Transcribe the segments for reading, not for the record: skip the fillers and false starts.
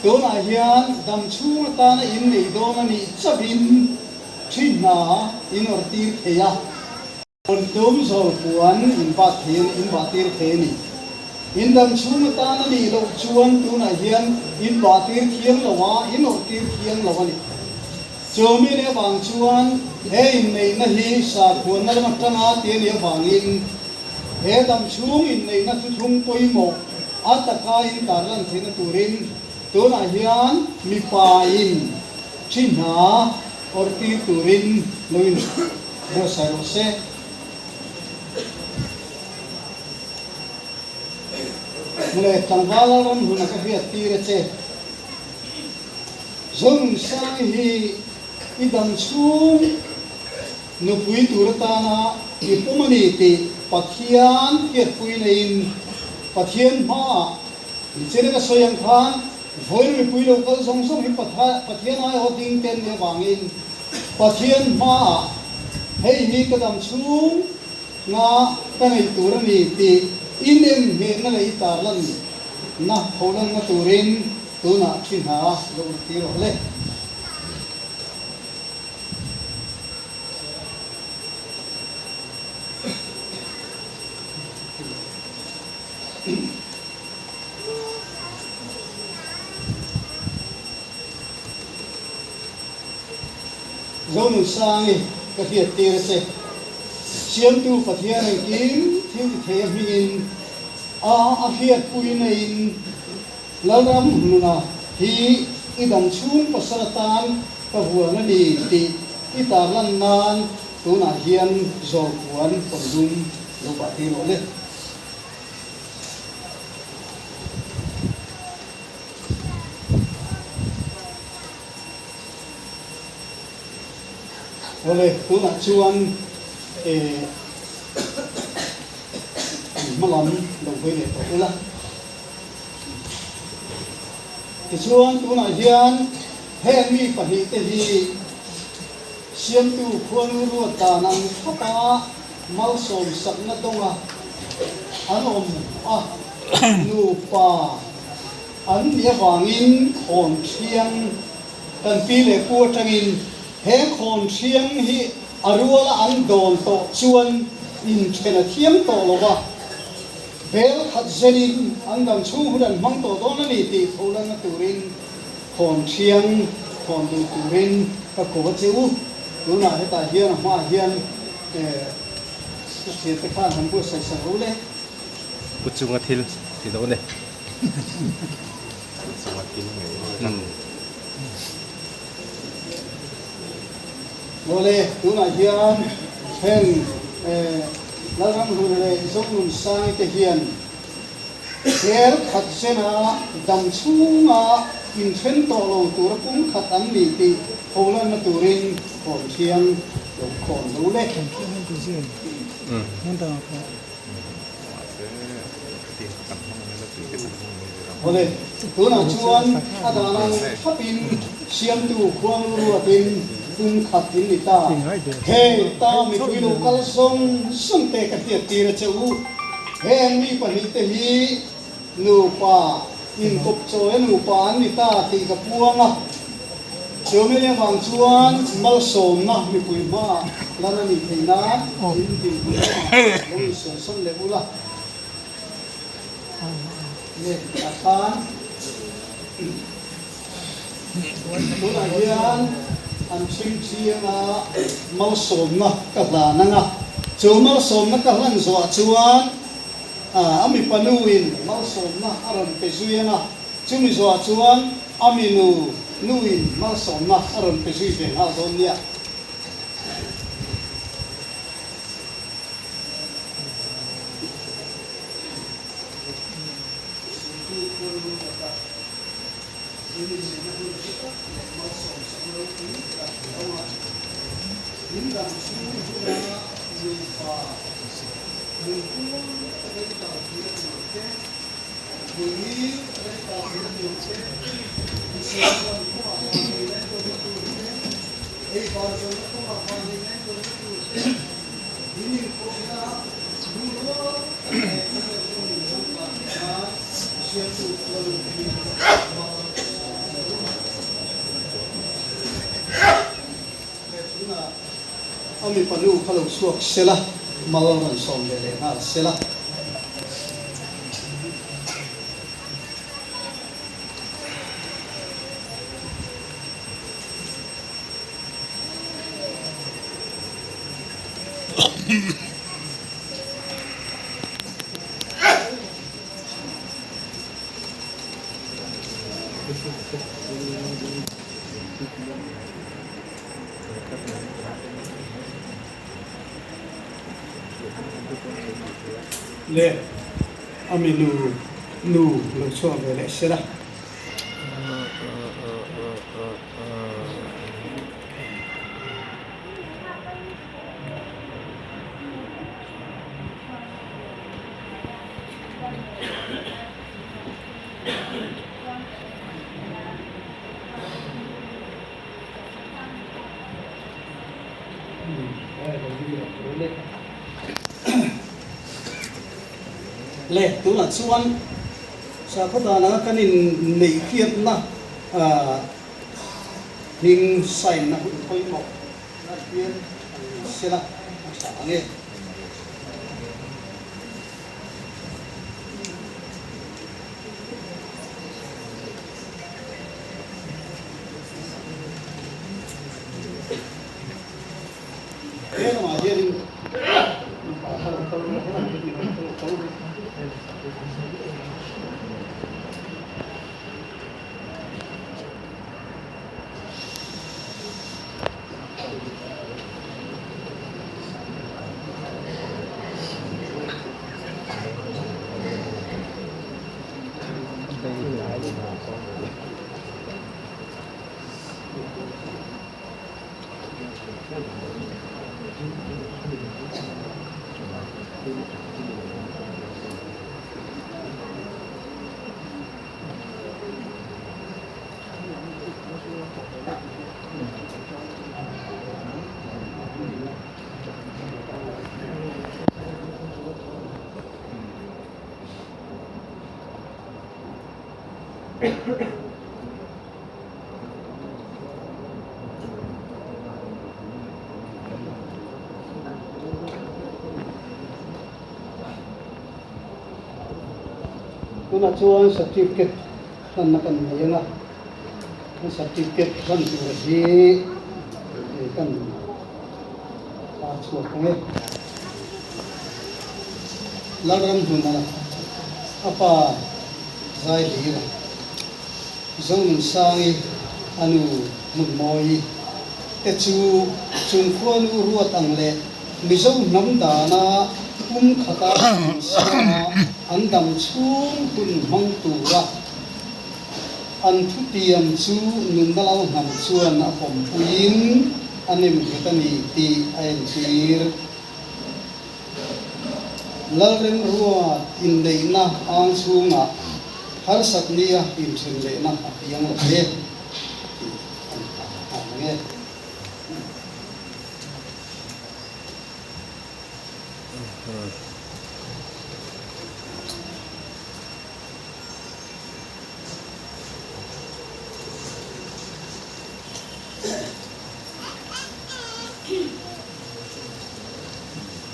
Tunah hian dam chhung atana innei dawn a nih chauhin thi hna in awrtir thei a. Rawn tum zawl puan in bat thei a ni, in bah tir thei a ni. In dam chhung atan a nih loh chuan tunah hian in bah tir thiang lo a, in awrh tir thiang lo a ni. Chu mi leh avang chuan he inneihna hi sakhuanna lam atanga ti a nih avangin he dam chhung inneihna thuthlung pawimawh a taka in tarlan theihna turin tunah hian mipa in thi hna awrh tir turin lo in buatsaih rawh se. Mawle, tlangval a ram hun a ka hriat tir a che. Zonunsangi hi i dam chhung nupui tur atana i pum a ni tih Pathian hriatpui neiin Pathian hmaah nichina ka sawi ang khan vawiin mipui lo kal zawng zawng hi Pathian aiawh ding te an nih avangin Pathian hmaah hei hi ka dam chhung nga ka nei tur a ni tih i nem nghehna leh i tarlanna pholanna turin tunah thi hna lo ur tir rawh le. Zonunsangi ka hriat tir a che. Siamtu Pathian engkim thil ti thei a hmingin a a hriatpui neiin Lalram hnuna hi i dam chhung pasal atan ka huan a ni tih i tarlan nan tunah hian zawlpuan kawndum lo bah tir rawh le. Awle, tunah chuan eh an hma lam lo hawi leh tawh ula. Tichuan tunah hian heng mi pahnihte hi Siamtu Khuanu ruat dan ang thlapa malsawm sakna dawnga an awm a, nupa an nih avangin khawn thiang kan pi leh pu atangin he khawn thiang hi a ruala an dawn tawh chuan inthen a thiam tawh lo va, bel khat zenin an dam chhung hun an hmang tawh dawn a ni tih pholanna turin khawn thiang khawn duh turin ka ko a che u. Tunah hetah hian a hmaah hian ka thiante khan han buatsaih sak ro le. Pu chunga thil ti dawn e. Awle, tunah hian heng Lalramhlun leh Zonunsangi te hian hel khat zena dam chhunga inthen tawh lo tura pum khat an ni tih pholanna turin khawn thiang lo khawn lo le. Awle, tunah chuan a dan ang thlapin Siamtu Khuanglu ruatin kum khat in ni ta. Hei ta mipui lo kal zawng zawng te ka hriat tir a che u. Heng mi pahnihte hi nupa inkawp chawi a nupa an ni ta tih ka puang a. Chumi avang chuan malsawmna mipui hmaah lan a nih theih nan in dinhmun lamah lo insawnsawn leh ula. Nge a khan tunah hian an chhim chiang a, malsawmna ka hlan ang a, chu malsawmna ka hlan zawh chuan a mipa nuin malsawmna a rawn pe zui ang a, Chumi zawhah chuan a mi nu nuin malsawmna a rawn pe zui ve nghal dawn nia. mipa nu kha lo chhuak sela, mal rawn sawm ve leh nghal sela. Le a mi nu nu lo chhuak ve leh sela. Le tunah chuan sakhaw dana kan inneih hriatna hming sign na hun pawimawh tunah hian an nei sela a tha ang e. He lamah hianin mipa kha lo kal rawh, helamah hian mipa kha lo kal rawh. Tunah chuan certificate hlanna kan nei ang a, kan certificate hlan tur hi kan a chhuak ang e. Lalramhluna a pa Zailira, Zonunsangi a nu Hmunmawii te chu chungkhuanu ruat ang leh Mizo hnam dana pum khata insiama an dam chhung hun hmang tura an thutiam chu nunna lo hnam chuan a pawmpuiin a nemnghet a ni tih a entir. Lalremruat inneihna ang chhungah harsat nia inthen lehna a piang lo e tih an ta ang e.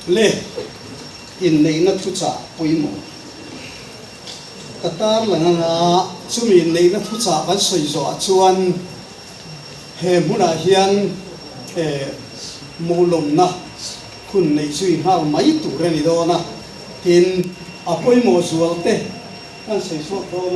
Le inneihna thuchah pawimawh ka tarlang anga chumi inneihna thuchah kan sawi zawhah chuan he hmunah hian muhlawmna hun neih zui nghal mai tur a ni dawn a, tin a pawimawh zual te kan sawi chhuak dawn a ni.